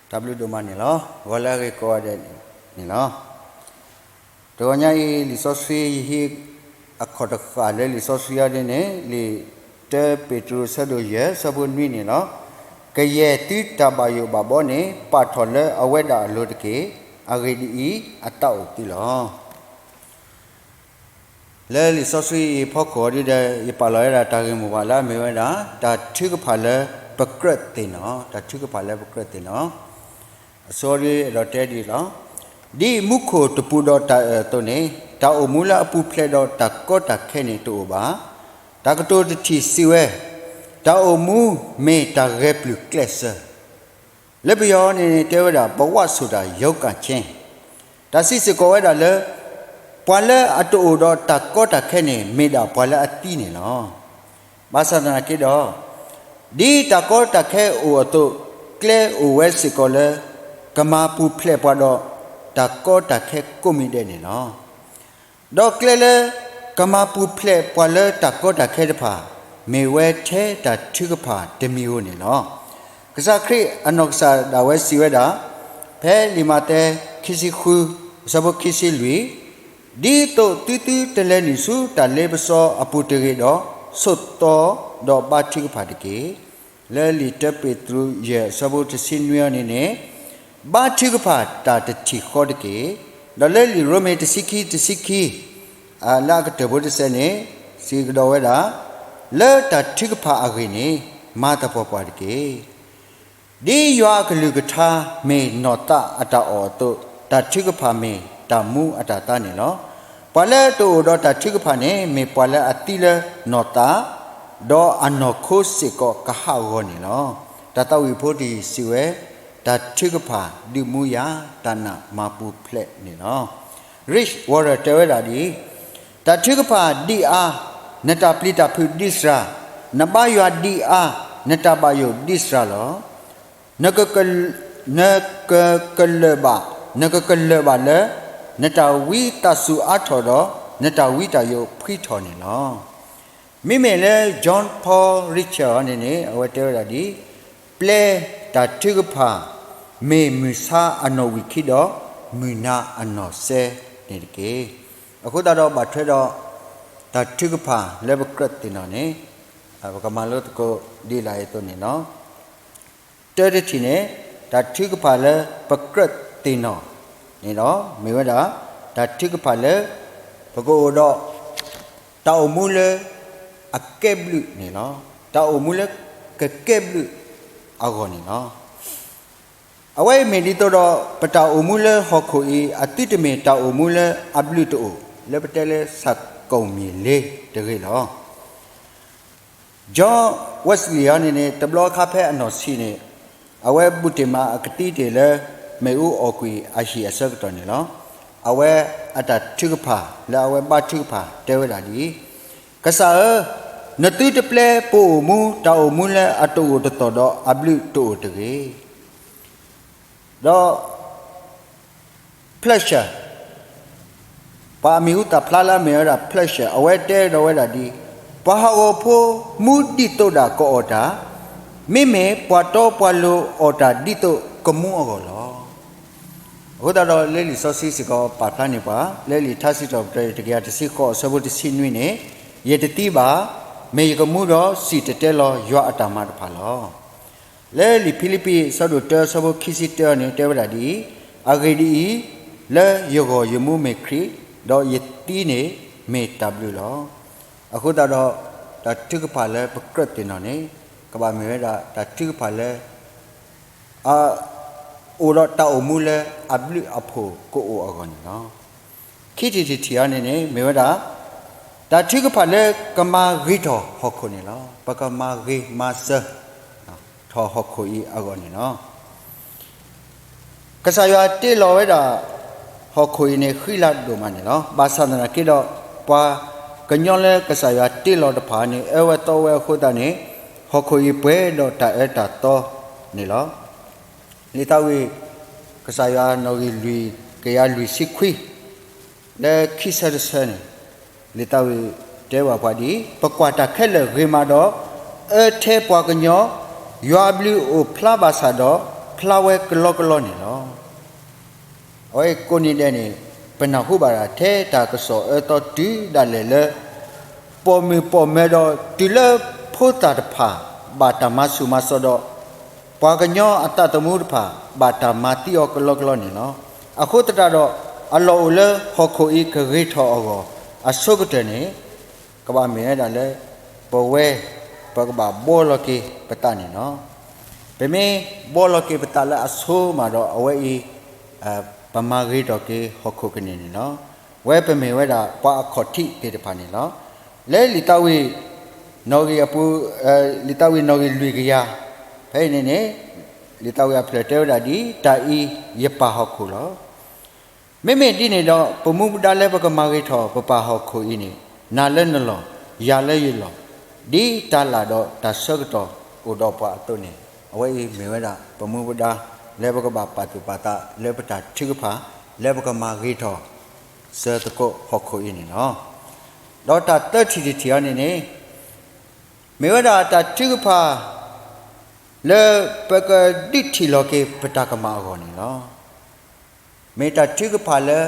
တၢ်ဘျုးဒိၣ်မးန့ၣ်လီၤ. ဂီၤလၢအဂ့ၤကိးဂၤဒဲးန့ၣ်လီၤ. တဂီၤညါအံၤ လံာ်စီဆှံယဟံး အခီၣ်တဃာ်လၢလံာ်စီဆှံအံၤန့ၣ် လံာ်တၢပ့းတရူး ဆၢဒိၣ်ယဲၢ် ဆၢဖိနွံန့ၣ်လီၤ. ကယဲၢ်သုတၢ်ဘၣ်ယိၣ်ဘၣ်ဘီန့ၣ် ပာ်ထီၣ်လၢအဝဲဒၣ်အလိၤတက့ၢ်. အဂ့ၢ်ဒ်အံၤ, အသးအိၣ်သုလီၤ. လၢလံာ်စီဆှံအံၤအဖီခိၣ်အီၤဒ်ဒီး ယပာ်လီၤဝဲဒၣ်တၢ်ဂ့ၢ်မိၢ်ပှၢ်လၢအမ့ၢ်ဝဲဒၣ် တၢ်ထုကဖၣ်လၢပကြၢးသ့ၣ်နီၣ်, တၢ်ထုကဖၣ်လၢပကြၢးသ့ၣ်နီၣ်. အဆိဒ်အဲၣ်ဒိးတဲဒ်အံၤလီၤ. ဒ်မူခိၣ်တပူၤဒီးတၢ်အၢၣ်အသိးန့ၣ် တၢ်အိၣ်မူလၢအပူၤဖျဲးဒီးတၢ်ကီတၢ်ခဲန့ၣ်တအိၣ်ဘၣ်. တၢ်ကတိၤတထံၣ်စံးဝဲ, တၢ်အိၣ်မူမ့ၢ်တၢ်ဂဲၤပျုၢ်ကျဲးစၢး လၢပယီၤန့ၣ်တဲဝဲဒၣ် ဘဝဆိုတာရုန်းကန်ခြင်း, တၢ်စံးစ့ၢ်ကီးဝဲဒၣ်လၢ ပှၤလၢအတအိၣ်ဒီးတၢ်ကီတၢ်ခဲန့ၣ် မ့ၢ်ဒၣ်ပှၤလၢအသံန့ၣ်လီၤ. ဘၣ်ဆၣ်သနာ်က့ဒီး ဒ်တၢ်ကီတၢ်ခဲအိၣ်အသိး ကျဲအိၣ်ဝဲစ့ၢ်ကီးလၢ ကမၤပူၤဖျဲးပှၤဒီးတၢ်ကီတၢ်ခဲကိးမံၤဒဲးန့ၣ်လီၤ. ဒီးကျဲလၢကမၤပူၤဖျဲးပှၤလၢတၢ်ကီတၢ်ခဲတဖၣ် မ့ၢ်ဝဲထဲတၢ်ထုကဖၣ်တမံၤဧိၤန့ၣ်လီၤ. ကစၢ်ခရံာ်အနီၢ်ကစၢ်ဒၣ်ဝဲစံးဝဲဒၣ် ဖဲလံာ်မးသဲ ခံဆံဃု အဆၢဖိခံဆံလွံၢ်, ဒ်သိးသုသုတလဲၤနုာ်ဆူတၢ်လ့ပစီအပူၤတဂ့ၤဒီး ဆိးသီဒီးဘါထုကဖၣ်တက့ၢ်. လၢလံာ်တၢပ့းတရူး ယဲၢ်အဆၢဖိတဆံနွံအံၤန့ၣ်န့ၣ် ဘါထုကဖၣ်တၢ်တထံၣ်ဃီတက့ၢ်. ဒီးလၢလံာ်ရိမ့ၤတဆံခံ တဆံခံ လၢအကတၢၢ်ဖိတစဲးန့ၣ် စံးကဒီးဝဲဒၣ် လၢတၢ်ထုကဖၣ်အဂ့ၢ်န့ၣ် မၤသပှၢ်ပှၢ်တက့ၢ်. ဒ်ယွၤအကလုၢ်ကထါမ့ၢ်နီၢ်သးအတၢ်အီၣ်အသိး တၢ်ထုကဖၣ်မ့ၢ်တၢ်မူအတၢ်သါန့ၣ်လီၤ. ပှၤလၢတအိၣ်ဒီးတၢ်ထုကဖၣ်န့ၣ် မ့ၢ်ပှၤလၢအသံလၢနီၢ်သး ဒီးအနီၢ်ခိစ့ၢ်ကီးကဟးဂီၤန့ၣ်လီၤ. တၢ်သးဝံၣ်ဖိတယုၢ်စံးဝဲ တၢ်ထုကဖၣ်ဒုးမူယၤ တၢ်နာ်မၤပူၤဖျဲးန့ၣ်လီၤ. Rich Warren တဲဝဲဒၣ်ဒ်အံၤ, တၢ်ထုကဖၣ်ဒံးအါ, နတၢ်ပျံၤတၢ်ဖုးဒံးစှၤ, နဘါယွၤဒံးအါ, နတၢ်ဘၣ်ယိၣ်ဒံးစှၤလီၤ. နကကလၢၢ်ဘၣ်, နကကလၢၢ်ဘၣ်လၢ နတၢ်ဝံသးစူၤအါထီၣ်ဒီး နတၢ်ဝံတၢ်ယိးဖှံထီၣ်န့ၣ်လီၤ. မ့မ့ၢ်လၢ John Paul Richard အံၤန့ၣ်န့ၣ် အဝဲတဲဝဲဒၣ်ဒ်အံၤ, ပျဲတၢ်ထုကဖၣ် မ့ၢ်မုၢ်ဆါအနီၢ်ဝံာ်ခံဒီး မုၢ်နၤအနီၢ်စဲန့ၣ်တက့ၢ်. အဃိသတးဒီးဘၣ်ထွဲဒီး တၢ်ထုကဖၣ်လၢပကြၢးသ့ၣ်နီၣ်န့ၣ် ပကမၤလိသကိးဒ်လာ်အံၤအသိးန့ၣ်လီၤ. တၢတထံၣ်န့ၣ် တၢ်ထုကဖၣ်လၢပကြၢးသ့ၣ်နီၣ်န့ၣ်ဒီး မ့ၢ်ဝဲဒၣ် တၢ်ထုကဖၣ်လၢ ပကအိၣ်ဒီး တၢ်အိၣ်မူလၢအကဲဘျုးန့ၣ်လီၤ. တၢ်အိၣ်မူလၢကကဲဘျုးအဂီၢ်န့ၣ်လီၤ. အဝဲအံၤမ့ၢ်ဒ်သိးဒီး ပတၢ်အိၣ်မူလၢဟီၣ်ခိၣ်အံၤ အသုတမ့ၢ်တၢ်အိၣ်မူလၢအဘျုးတအိၣ် လၢပတဲလၢဆၣ်ကိၣ်မံၤလ့တဂ့ၤလီၤ. John Wesley အံၤန့ၣ်န့ၣ် တဘျီခါဖဲအနီၢ်ဆံးန့ၣ် အဝဲဘူးတ့ၢ်မးအကသံတ့ၢ်လၢ မ့ၣ်အူအီၣ်ကွံာ်အဟံၣ်အဆၢကတီၢ်န့ၣ်လီၤ. အဝဲအတၢ်ထုကဖၣ် လၢအဝဲဘါထုကဖၣ်တဲဝဲဒၣ်ဒ်အံၤ, ကစၢ်ဧၢ, နသုတပျဲပအိၣ်မူတၢ်အိၣ်မူလၢအတအိၣ်တသီၣ်ဒီးအဘျုးတအိၣ်တဂ့ၤ. ဒီး Pletcher ပှၤအမံၤဟူသၣ်ဖျါလၢအမ့ၢ်ဝဲဒၣ် Pletcher အဝဲတဲဒီးဝဲဒၣ်ဒ်အံၤ, ပှၤဟးဂီၤဖိမူဒ်သိးဒၣ်ကအီၣ်တၢ်, မ့မ့ၢ်ပှၤတီပှၤလိၤအီၣ်တၢ်ဒ်သိးကမူအဂီၢ်လီၤ. အဃိသတးဒီးလၢလံာ်စီဆှံစ့ၢ်ကီးပာ်ဖျါန့ၢ်ပှၤ လၢလံာ်ထါစံးထီၣ်ပတြၢၤတကယၤတဆံဃိး အဆၢဖိတဆံနွံန့ၣ်, ယတသံဘၣ်, မ့ၢ်ယကမူဒီးစံၣ်တဲၤတဲလီၤယွၤအတၢ်မၤတဖၣ်လီၤ. လၢလံာ်ဖံလံးပံး အဆၢဒိၣ်တၢ အဆၢဖိခံဆံတၢန့ၣ် တဲဝဲဒၣ်ဒ်အံၤ, အဂ့ၢ်ဒ်အံၤ, လၢယဂီၢ်ယမူမ့ၢ်ခရံာ်, ဒီးယသံန့ၣ်မ့ၢ်တၢ်ဘျုးလီၤ. အဃိသတးဒီး တၢ်ထုကဖၣ်လၢပကြၢးသ့ၣ်နီၣ်န့ၣ် ကဘၣ်မ့ၢ်ဝဲဒၣ်တၢ်ထုကဖၣ်လၢ အ အိၣ်ဒီးတၢ်အိၣ်မူလၢအဘျုးအဖှိၣ်ကအိၣ်အဂီၢ်န့ၣ်လီၤ. ခံထံၣ်တထံၣ်အံၤန့ၣ်န့ၣ် မ့ၢ်ဝဲဒၣ် တၢ်ထုကဖၣ်လၢကမၤဂ့ၤထီၣ်ဟီၣ်ခိၣ်န့ၣ်လီၤ. ပကမၤဂ့ၤမၤစၢၤထီၣ်ဟီၣ်ခိၣ်အံၤအဂီၢ်န့ၣ်လီၤ. ကစၢ်ယွၤတ့လီၤဝဲဒၣ် ဟီၣ်ခိၣ်အံၤန့ၣ် ဃံလၤဒိၣ်မးန့ၣ်လီၤ. ဘၣ်ဆၣ်သနာ်က့ဒီး ပှၤကညီလၢကစၢ်ယွၤတ့လီၤတဖၣ်န့ၣ် အၢဝဲသီဝဲအဃိသတးန့ၣ် ဟီၣ်ခိၣ်အံၤပှဲၤဒီးတၢ်အၢတၢ်သီန့ၣ်လီၤ. လံာ်သးဝံၣ် ကစၢ်ယွၤနီၣ်ဂံၢ်လွံၢ် ကယၤလွံၢ်ဆံခွံ လၢခံဆၢတဆၢန့ၣ် လံာ်သးဝံၣ်တဲဘၣ်ပှၤဒ်အံၤ, ပကွၢ်တၢ်ခဲလၢာ်ဂ့ၤမးဒီး အၢထဲပှၤကညီ, ယွၤအဘျုးအိၣ်ဖျါဘၣ်ဆၣ်ဒီး ဖျါဝဲကလီကလီန့ၣ်လီၤ. အဝဲကိးနံၤဒဲးန့ၣ် ပနၢ်ဟူဘၣ်ဒၣ်ထဲတၢ်ကစီၣ်အၢသီတုၤဒၣ်လဲာ်လၢ ပိာ်မုၣ်ပိာ်မၢၤဒီးတုၤလၢဖိသၣ်တဖၣ် ဘၣ်တၢ်မၤဆူၣ်မၤစိးဒီး ပှၤကညီအသးသမူတဖၣ် ဘၣ်တၢ်မၤသံအီၤကလီကလီန့ၣ်လီၤ. အဃိသတးဒီး အလီၢ်အိၣ်လၢဟီၣ်ခိၣ်အံၤကဂ့ၤထီၣ်အဂီၢ် အဆိကတၢၢ်န့ၣ် ကဘၣ်မ့ၢ်ဝဲဒၣ်လၢ ပဝဲ ပကဘၣ်ဘှီလီၤက့ၤပသးန့ၣ်လီၤ. ပမ့ၢ်ဘှီလီၤက့ၤပသးလၢအဆိမးဒီး အဝဲအံၤ ပမၤဂ့ၤထီၣ်က့ၤဟီၣ်ခိၣ်ကန့ၢ်န့ၣ်လီၤ. ဝဲပမ့ၢ်ဝဲဒၣ်ပှၤအခီၣ်ထံးသ့ၣ်တဖၣ်န့ၣ်လီၤ. လၢလံာ်သးဝံၣ် နီၣ်ဂံၢ်အပူၤ လံာ်သးဝံၣ်နီၣ်ဂံၢ်လွံၢ်ကယၤ ဖဲအံၤန့ၣ်န့ၣ် လံာ်သးဝံၣ်အဖျၢၣ်တဲဝဲဒၣ်ဒ် တၢ်အံၤယပၢ်ဟီၣ်ခိၣ်လီၤ. မ့မ့ၢ်ဒ်န့ၣ်ဒီး ပမူပဒါလၢပကမၤဂ့ၤထီၣ်ပပၢ်ဟီၣ်ခိၣ်အံၤန့ၣ် နၤလၢနလီၢ် ယၤလၢယလီၢ် ဒ်တၢ်လၢ်ဒီးတၢ်ဆၢကတီၢ်အိၣ်ဒီးပှၤအသိးန့ၣ် အဝဲအံၤမ့ၢ်ဝဲဒၣ်ပမူပဒါ လၢပကဘၣ်ပာ်သူၣ်ပာ်သးလၢပတၢ်ထုကဖၣ် လၢပကမၤဂ့ၤထီၣ် စၢၤသကိးဟီၣ်ခိၣ်အံၤန့ၣ်လီၤ. ဒီးတၢ်သၢထံၣ်တထံၣ်အံၤန့ၣ်န့ၣ် မ့ၢ်ဝဲဒၣ်တၢ်ထုကဖၣ် လၢပကဒုးထံၣ်လီၤက့ၤပတၢ်ကမၣ်အဂီၢ်န့ၣ်လီၤ. မ့ၢ်တၢ်ထုကဖၣ်လၢ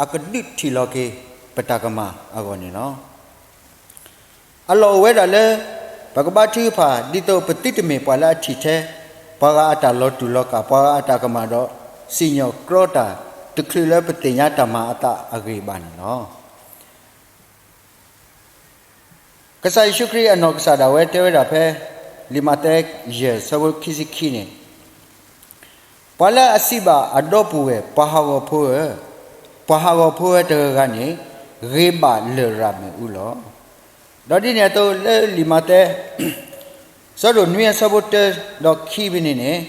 အကဒုးထံၣ်လီၤက့ၤပတၢ်ကမၣ်အဂီၢ်န့ၣ်လီၤ. အလီၢ်အိၣ်ဝဲဒၣ်လၢ ပကဘါထုကဖၣ် ဒ်သိးပသုတမ့ၢ်ပှၤလၢအထံၣ်ထဲ ပှၤဂၤအတၢ်လီၤတူာ်လီၤကာ် ပှၤဂၤအတၢ်ကမၣ်ဒီး စံၣ်ညီၣ်ကြီတၢ် တချုးလၢပသ့ၣ်ညါတၢ်မၤအသးအဂ့ၢ်ဘၣ်န့ၣ်လီၤ. ကစၢ်ယ့ၣ်ၡူးခရံာ်အနီၢ်ကစၢ်ဒၣ်ဝဲတဲဝဲဒၣ်ဖဲ လံာ်မးသဲ ယဲၢ် ဆၢဖိခံဆံခံန့ၣ်, ပှၤလၢအစံးဘၣ်အဒီပုၢ်ဝဲၢ် ပှၤဟးဂီၤဖိဧၢ, ပှၤဟးဂီၤဖိဝဲတဂၤဂၤန့ၣ် ဂ့ၤဘၣ်လရာ်မ့ၣ်အူလီၤ. ဒီးဒ်န့ၣ်အသိးလၢလံာ်မးသဲ ဆၢဒိၣ်နွံအဆၢဖိတၢဒီးခံဖဲန့ၣ်န့ၣ်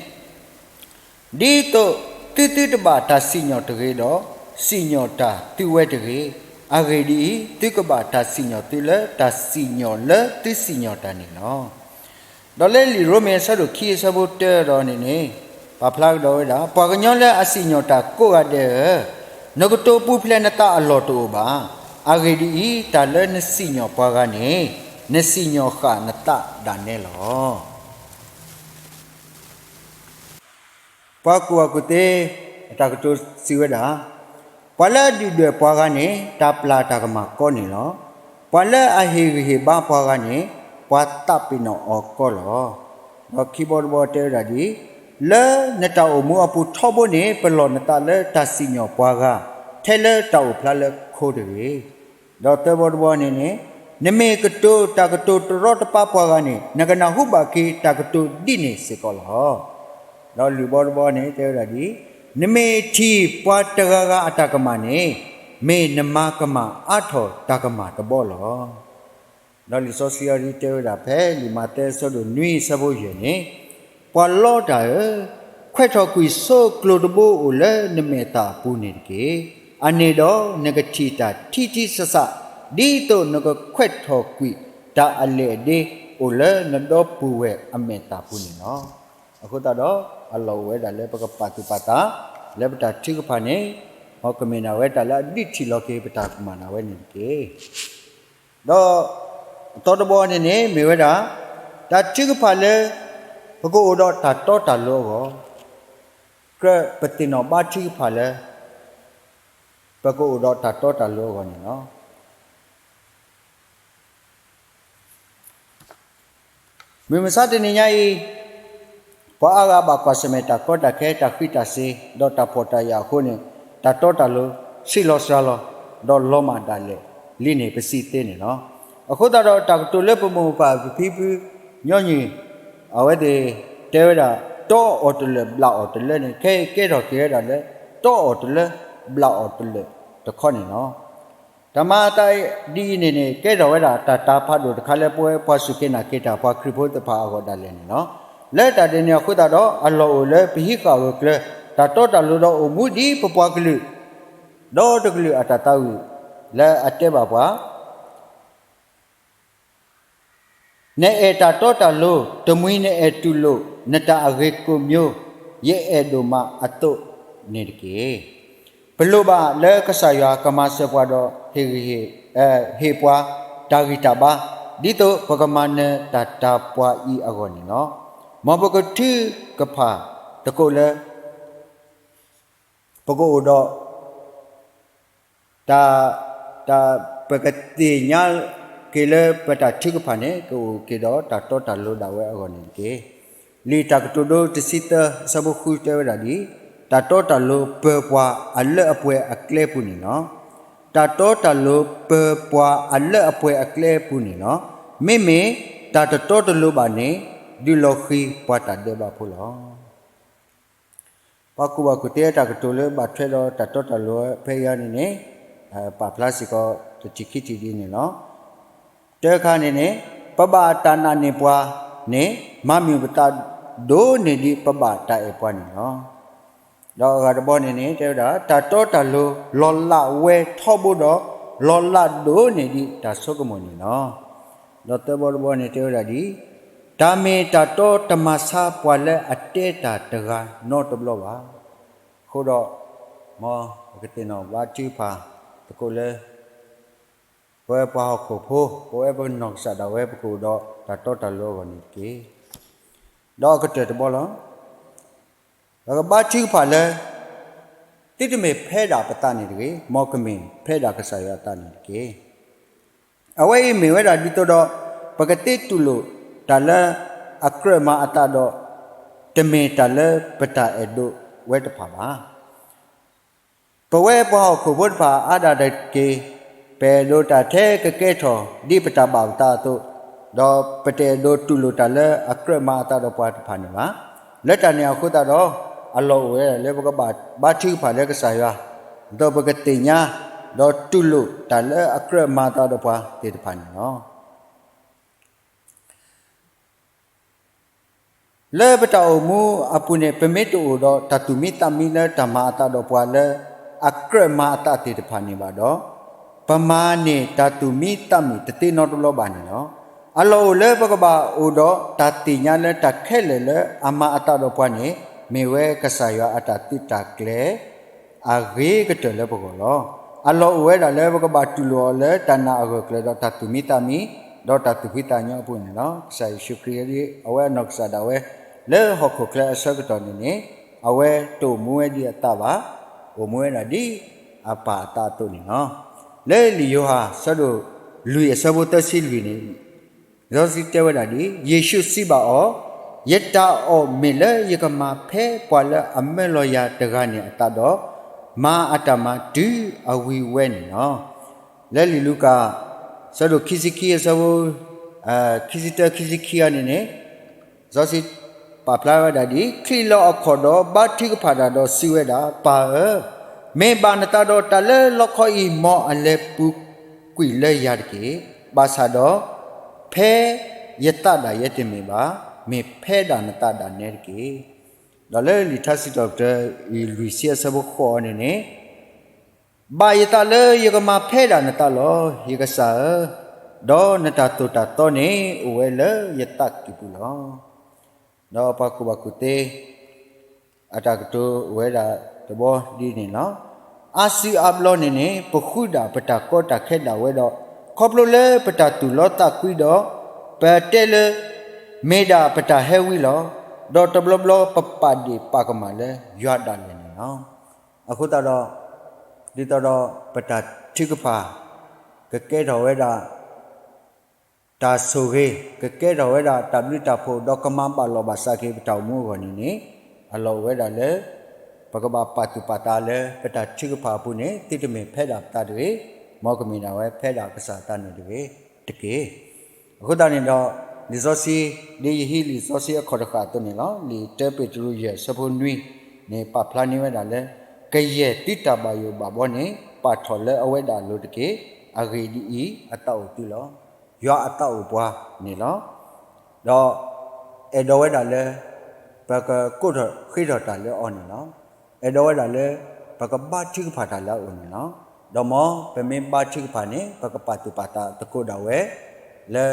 ဒ်သိးသုသုတဘၣ်တၢ်စံၣ်ညီၣ်တဂ့ၤဒီး စံၣ်ညီၣ်တၢ်သုဝဲတဂ့ၤ. အဂ့ၢ်ဒ်အံၤ, သုကဘၣ်တၢ်စံၣ်ညီၣ်သုလၢတၢ်စံၣ်ညီၣ်လၢသုစံၣ်ညီၣ်တၢ်န့ၣ်လီၤ. ဒီးလၢလံာ်ရိမ့ၤအဆၢဒိၣ်ခံအဆၢဖိတၢဒီးန့ၣ်န့ၣ် ပာ်ဖျါကဒီးဝဲဒၣ် ပှၤကညီလၢအစံၣ်ညီၣ်တၢ်ကိးဂၤဒဲးဧၢ, နကတိၤပူၤဖျဲးနသးအလီၢ်တအိၣ်ဘၣ်. အဂ့ၢ်ဒ်အံၤ, တၢ်လၢနစံၣ်ညီၣ်ပှၤဂၤန့ၣ် နစံၣ်ညီၣ်ဃာ်နသးဒၣ်နဲလီၤ. ပှၤကူၣ်ဘၣ်ကူၣ်သ့ အတၢ်ကတိၤစံးဝဲဒၣ်, ပှၤလၢအဒုၣ်ဒွဲၣ်ပှၤဂၤန့ၣ် တၢ်ပျၢ်တၢ်ကမၣ်ကီန့ၣ်လီၤ. ပှၤလၢအဟ့ၣ်ဂံၢ်ဟ့ၣ်ဘါပှၤဂၤန့ၣ် ပှၤသးပ့ၤနီၣ်အီၤကီလီၤ. ဒီးခံဘီတဘီတဲဝဲဒၣ်ဒ်, လၢနတၢ်အိၣ်မူအပူၤထီဘိန့ၣ် ပလီၢ်နသးလၢတၢ်စံၣ်ညီၣ်ပှၤဂၤ ထဲလၢတၢ်အိၣ်ဖျါလၢခိတဂ့ၤ. ဒီးသၢဘီတဘီန့ၣ်န့ၣ်, နမ့ၢ်ကတိၤတၢ်ကတိၤတရီတပါပှၤဂၤန့ၣ် နကနၢ်ဟူဘၣ်က့ၤတၢ်ကတိၤဒ်န့ၣ်စ့ၢ်ကီးလီၤ. ဒီးလွံၢ်ဘီတဘီန့ၣ် တဲဝဲဒၣ်ဒ်, နမ့ၢ်ထံၣ်ပှၤတဂၤဂၤအတၢ်ကမၣ်န့ၣ် မ့ၢ်နမၤကမၣ်အါထီၣ်တၢ်ကမၣ်တဘီလီၤ. ဒီးလံာ်စီဆှံအံၤတဲဝဲဒၣ်ဖဲလံာ်မးသဲအဆၢဒိၣ်နွံအဆၢဖိယဲၢ်န့ၣ်, ပှၤလီတၢ်ဧၢ, ခွဲးထီၣ်ကွံာ်ဆိကျိၤတဘိအိၣ်လၢနမဲာ်သၣ်အပူၤန့ၣ်တက့ၢ်. အန့ၣ်ဒီးနကထံၣ်တၢ်ထံထံဆးဆး, ဒ်သိးနကခွဲးထီၣ်ကွံာ်တၢ်အလဲၢ်အဒ့အိၣ်လၢနဒီပုၢ်ဝဲၢ်အမဲာ်သၣ်ပူၤန့ၣ်လီၤ. အဃိသတးဒီး အလီၢ်အိၣ်ဝဲဒၣ်လၢပကပာ်သူၣ်ပာ်သး လၢပတၢ်ထုကဖၣ်န့ၣ် မ်ကမ့ၢ်ဒၣ်ဝဲတၢ်လၢအဒုးထံၣ်လီၤက့ၤပတၢ်ကမၣ်ဒၣ်ဝဲန့ၣ်တက့ၢ်. ဒီးအသီတဘီန့ၣ်န့ၣ် မ့ၢ်ဝဲဒၣ် တၢ်ထုကဖၣ်လၢ ပကအိၣ်ဒီးတၢ်တီတၢ်လိၤအဂီၢ်, ကြၢးပသ့ၣ်နီၣ်ဘါထုကဖၣ်လၢ ပကအိၣ်ဒီးတၢ်တီတၢ်လိၤအဂီၢ်န့ၣ်လီၤ. မုၢ်မဆါတနံၤညါအံၤ, ပှၤအါဂၤဘၣ်ကွၢ်ဆၢၣ်မဲာ်တၢ်ကီတၢ်ခဲ တၢ်ဃံးတၢ်စ့ၤ ဒီးတၢ်ဖှီၣ်တၢ်ယာ်အဃိန့ၣ် တၢ်တီတၢ်လိၤ ဆံးလီၤစှၤလီၤ ဒီးလီၤမၢ်ဒၣ်လဲာ်လံန့ၣ် ပစံးသ့န့ၣ်လီၤ. အဃိသတးဒီးတၢ်ကတိၤလၢပမိၢ်ပၢ်ပဖံဖုညီနုၢ် အဝဲသ့ၣ်တဲဝဲဒၣ် တီအီၤတလၢာ်ဘျးအီၤတလၢန့ၣ် ခဲအံၤကဲထီၣ်က့ၤဝဲဒၣ်လၢ တီအီၤတလၢဘျးအီၤတလၢတခီန့ၣ်လီၤ. တၢ်မၤအသးဒ်အံၤန့ၣ်န့ၣ် ကဲထီၣ်ဝဲဒၣ်တၢ်တၤဖးဒိၣ်တခါလၢပဝဲပှၤစူၢ်က့ၤနာ်က့ၤတၢ် ပှၤခရံာ်ဖိသ့ၣ်တဖၣ်အဂီၢ်ဒၣ်လဲာ်န့ၣ်လီၤ. လၢတၢ်ဒ်န့ၣ်အဃိသတးဒီး အလီၢ်အိၣ်လၢပဟံးဃာ်ဂၢၢ်ကျၢၤ တၢ်တီတၢ်လိၤဒီးအိၣ်မူဒ်ပပှၤကလုာ် ဒီတကလုာ်အတၢ်သးဝံၣ် လၢအတဲဘၣ်ပှၤ နအဲၣ်တၢ်တီတၢ်လိၤ တမှံၤနအဲၣ်တူၢ်လိာ် နတၢ်အဂ့ၤကိးမံၤ ယအဲၣ်ဒိၣ်မးအသိးန့ၣ်တက့ၢ်. ပလိၣ်ဘၣ်လၢကစၢ်ယွၤကမၤစၢၤပှၤဒီး ဟ့ၣ်ပှၤတၢ်ဂံၢ်တၢ်ဘါ ဒ်သိးပကမၤနၢၤတၢ်တၤပှၤအံၤအဂီၢ်န့ၣ်လီၤ. မ်ပကထုကဖၣ် သကိးလၢ ပကအိၣ်ဒီး တၢ် တၢ် ပကသ့ၣ်ညါက့ၤလၢပတၢ်ထုကဖၣ်န့ၣ် ကအိၣ်က့ၤဒီးတၢ်တီတၢ်လိၤဒၣ်ဝဲအဂီၢ်န့ၣ်တက့ၢ်. လံာ်တၢ်ကတိၤဒိတဆံသၢ အဆၢဖိဃုတဲဝဲဒၣ်ဒ်အံၤ, တၢ်တီတၢ်လိၤပၢၤပှၤအလၢအပှဲၤအကျဲပူၤန့ၣ်လီၤ. တၢ်တီတၢ်လိၤပၢၤပှၤအလၢအပှဲၤအကျဲပူၤန့ၣ်လီၤ. မ့မ့ၢ်တၢ်တတီတလိၤဘၣ်န့ၣ် ဒုးလီၤဃံၤပှၤတၢ်ဒဲးဘးဖိလီၤ. ပှၤကူၣ်ဘၣ်ကူၣ်သ့အတၢ်ကတိၤလၢဘၣ်ထွဲဒီးတၢ်တီတၢ်လိၤဖဲအံၤန့ၣ်န့ၣ် ပာ်ဖျါစ့ၢ်ကီးတထံၣ်ခံထံၣ်ဒ်န့ၣ်လီၤ. တၢခါန့ၣ်န့ၣ် ပဘၣ်တၢ်နာ်န့ၢ်ပှၤန့ၣ် မၤမုာ်ပသးဒိၣ်န့ၢ်ဒံးပဘၣ်တၢ်အဲၣ်ပှၤန့ၣ်လီၤ. ဒီးအဂၤတဘီန့ၣ်န့ၣ် တဲဝဲဒၣ် တၢ်တီတၢ်လိၤ လီၤလးဝဲထီဘိဒီး လီၤလးဒိၣ်န့ၢ်ဒံးတၢ်ဆိကမိၣ်န့ၣ်လီၤ. ဒီးသၢဘီတဘီန့ၣ် တဲဝဲဒၣ်ဒ်အံၤ, တၢ်မ့ၢ်တၢ်တီတမၤဆါပှၤလၢအတဲတၢ်တဂၤနီတဘျီဘၣ်. အဃိဒီး မ်ပကသ့ၣ်နီၣ်ဘါထုကဖၣ်သကိးလၢ ပဝဲပှၤဟီၣ်ခိၣ်ဖိ ပဝဲပနီၢ်ကစၢ်ဒၣ်ဝဲပကအိၣ်ဒီးတၢ်တီတၢ်လိၤအဂီၢ်န့ၣ်တက့ၢ်. ဒီးအကတၢၢ်တဘီလီၤ. ပကဘါထုကဖၣ်လၢ သုတမ့ၢ်ဖဲဒၣ်ပသးန့ၣ်တဂ့ၤ, မ်ကမ့ၢ်ဖဲဒၣ်ကစၢ်ယွၤအသးန့ၣ်တက့ၢ်. အဝဲအံၤမ့ၢ်ဝဲဒၣ်ဒ်သိးဒီး ပကသ့တူၢ်လိာ်တၢ်လၢအကြၢးမၤအသးဒီး တမ့ၢ်တၢ်လၢပတၢ်အဲၣ်ဒိးဝဲတဖၣ်ဘၣ်. ပဝဲပှၤဟီၣ်ခိၣ်ဖိတဖၣ်အါဒၣ်တက့ၢ်, ပအဲၣ်ဒိးတၢ်ထဲကကဲထီၣ်ဒ်ပတၢ်ဘၣ်ပသးအသိး, ဒီးပတအဲၣ်ဒိးတူၢ်လိာ်တၢ်လၢအကြၢးမၤအသးဒီးပှၤတဖၣ်န့ၣ်ဘၣ်. လၢတၢ်န့ၣ်အဃိသတးဒီး အလီၢ်အိၣ်ဝဲဒၣ်လၢပကဘၣ်ဘါထုကဖၣ်လၢကစၢ်ယွၤ, ဒီးပကသ့ၣ်ညါ, ဒီးတူၢ်လိာ်တၢ်လၢအကြၢးမၤအသးဒီးပှၤသ့ၣ်တဖၣ်န့ၣ်လီၤ. လၢပတၢ်အိၣ်မူအပူၤန့ၣ် ပမ့ၢ်တအိၣ်ဒီးတၢ်သူၣ်မံသးမံလၢတၢ်မၤအသးဒီးပှၤလၢအကြၢးမၤအသးသ့ၣ်တဖၣ်န့ၣ်ဘၣ်ဒီး, ပမၤန့ၢ်တၢ်သူၣ်မံသးမံတသ့နီတဘျီဘၣ်န့ၣ်လီၤ. အလီၢ်အိၣ်လၢပကဘၣ်အိၣ်ဒီးတၢ်သ့ၣ်ညါလၢတၢ်ခဲလၢာ်လၢအမၤအသးဒီးပှၤန့ၣ် မ့ၢ်ဝဲကစၢ်ယွၤအတၢ်သုးတၢ်ကျဲၤ အဂ့ၤကတၢၢ်လၢပဂီၢ်လီၤ. အလီၢ်အိၣ်ဝဲဒၣ်လၢပကဘၣ်တူၢ်လိာ်အီၤလၢတၢ်နာ်အဂၢၢ်အကျၢၤဒီးတၢ်သူၣ်မံသးမံ, ဒီးတၢ်သူၣ်ဖှံသးညီအပူၤန့ၣ်လီၤ. ကစၢ်ယ့ၣ်ၡူးခရံာ်အဝဲအနီၢ်ကစၢ်ဒၣ်ဝဲ လၢဟီၣ်ခိၣ်ချၢအဆၢကတီၢ်န့ၣ်န့ၣ် အဝဲတအိၣ်မူဝဲဒ်အသးဘၣ်, အိၣ်မူဝဲဒၣ်ဒ်အပၢ်အသးအသိးန့ၣ်လီၤ. လၢလံာ်ယိၤဟၣ်အဆၢဒိၣ်လွံၢ်အဆၢဖိသၢဆံလွံၢ်န့ၣ် လံာ်စီဆှံတဲဝဲဒၣ်ဒ်အံၤ, ယ့ၣ်ၡူးစံးဘၣ်အီၤ, ယတၢ်အီၣ်မ့ၢ်လၢယကမၤဖဲပှၤလၢအမၢလီၤယၤတဂၤန့ၣ်အသးဒီး, မၤအတၢ်မၤတုၤအဝံၤဝဲန့ၣ်လီၤ. လၢလံာ်လူၤကၣ် အဆၢဒိၣ်ခံဆံခံအဆၢဖိ ခံဆံတၢ ခံဆံခံအံၤန့ၣ်န့ၣ် လံာ်စီဆှံပာ်ဖျါဝဲဒၣ်ဒ်အံၤ, ချံးလီၤအခီၣ်ဒီးဘါထုကဖၣ်တၢ်ဒီးစံးဝဲဒၣ်, ပၢ်ဧၢ, မ့ၢ်ဘၣ်နသးဒီးတၢ်လၢလီခီအံၤ မ်အလဲၤပူၤကွံာ်လၢယၤတက့ၢ်. ဘၣ်ဆၣ်ဒီး ဖဲယသးဒၣ်ယဲတမ့ၢ်ဘၣ်, မ့ၢ်ဖဲဒၣ်နသးဒၣ်နဲတက့ၢ်. ဒီးလၢလံာ်ထါစံးထီၣ်ပတြၢၤအံၤ လွံၢ်ဆံအဆၢဖိဃိးအံၤန့ၣ်န့ၣ် ဘၣ်ယသးလၢယကမၤဖဲဒၣ်နသးလီၤ, ယကစၢ်ဧၢ, ဒီးနတၢ်သိၣ်တၢ်သီန့ၣ် အိၣ်ဝဲလၢယသးကံၢ်ပူၤလီၤ. ဒီးပှၤကူၣ်ဘၣ်ကူၣ်သ့ အတၢ်ကတိၤအိၣ်ဝဲဒၣ်တဘီဒ်န့ၣ်လီၤ. အါစုအါဘျီန့ၣ်န့ၣ် ပဃုဒၣ်ပတၢ်ကီတၢ်ခဲဒၣ်ဝဲဒီး ခီဖျိလၢပတၢ်သူၣ်လီသးကွံဒီး ပတဲလၢ မ့ၢ်ဒၣ်ပတၢ်ဟဲဝံလီၤ. ဒီးတဘျီဘျီပပာ်ဒ့ၣ်ပာ်ကမၣ်လၢယွၤဒၣ်လဲာ်န့ၣ်လီၤ. အဃိသတးဒီး ဒ်သိးဒီးပတၢ်ထုကဖၣ် ကကဲထီၣ်ဝဲဒၣ် တၢ်ဆိၣ်ဂ့ၤ, ကကဲထီၣ်ဝဲဒၣ်တၢ်ဘျုးတၢ်ဖှိၣ် ဒီးကမၤဘၣ်လိာ်ဘၣ်စးက့ၤပတၢ်အိၣ်မူအဂီၢ်န့ၣ်န့ၣ် အလီၢ်အိၣ်ဝဲဒၣ်လၢ ပကဘၣ်ပာ်သူၣ်ပာ်သးလၢပတၢ်ထုကဖၣ်အပူၤန့ၣ် သုတမ့ၢ်ဖဲဒၣ်ပသးတဂ့ၤ, မ်ကမ့ၢ်ဒၣ်ဝဲဖဲဒၣ်ကစၢ်အသးန့ၣ်တဂ့ၤ, တက့ၢ်. အဃိသတးန့ၣ်ဒီး လံာ်စီဆှံ ဒ်ယဟံးလံာ်စီဆှံအခီၣ်တဃာ်အသိးန့ၣ်လီၤ. လံာ်တၢပ့းတရူးယဲၢ်အဆၢဖိနွံန့ၣ် ပာ်ဖျါန့ၢ်ဝဲဒၣ်လၢ ကယဲၢ်သုတၢ်ဘၣ်ယိၣ်ဘၣ်ဘီန့ၣ် ပာ်ထီၣ်လၢအဝဲဒၣ်အလိၤတက့ၢ်. အဂ့ၢ်ဒ်အံၤ, အသးအိၣ်သုလီၤ. ယွၤအသးအိၣ်ပှၤန့ၣ်လီၤ. ဒီးအဲၣ်ဒိးဝဲဒၣ်လၢ ပကကိးထီၣ်ဃ့ထီၣ်တၢ်လၢအီၤန့ၣ်လီၤ. အဲၣ်ဒိးဝဲဒၣ်လၢ ပကဘါထုကဖၣ်တၢ်လၢအအိၣ်န့ၣ်လီၤ. ဒီးမ်ပမ့ၢ်ဘါထုကဖၣ်န့ၣ် ပကပာ်သူၣ်ပာ်သးသကိးဒၣ်ဝဲ လၢ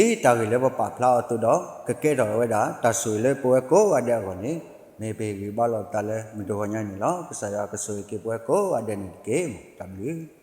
ဒ်တၢ်ဂ့ၢ်လၢပပာ်ဖျါအီၤအသိးဒီး ကကဲထီၣ်ဝဲဒၣ် တၢ်ဆိၣ်ဂ့ၤလၢပဝဲကိးဂၤဒဲးအဂီၢ်န့ၣ် မ့ၢ်ပဟ့ၣ်ဂံၢ်ဘါလိာ်ပသးလၢမုၢ်တဂီၤညါန့ၣ်လီၤ. ကစၢ်ယွၤကဆိၣ်ဂ့ၤက့ၤပဝဲကိးဂၤဒဲးန့ၣ်တက့ၢ်. တၢ်ဘျုး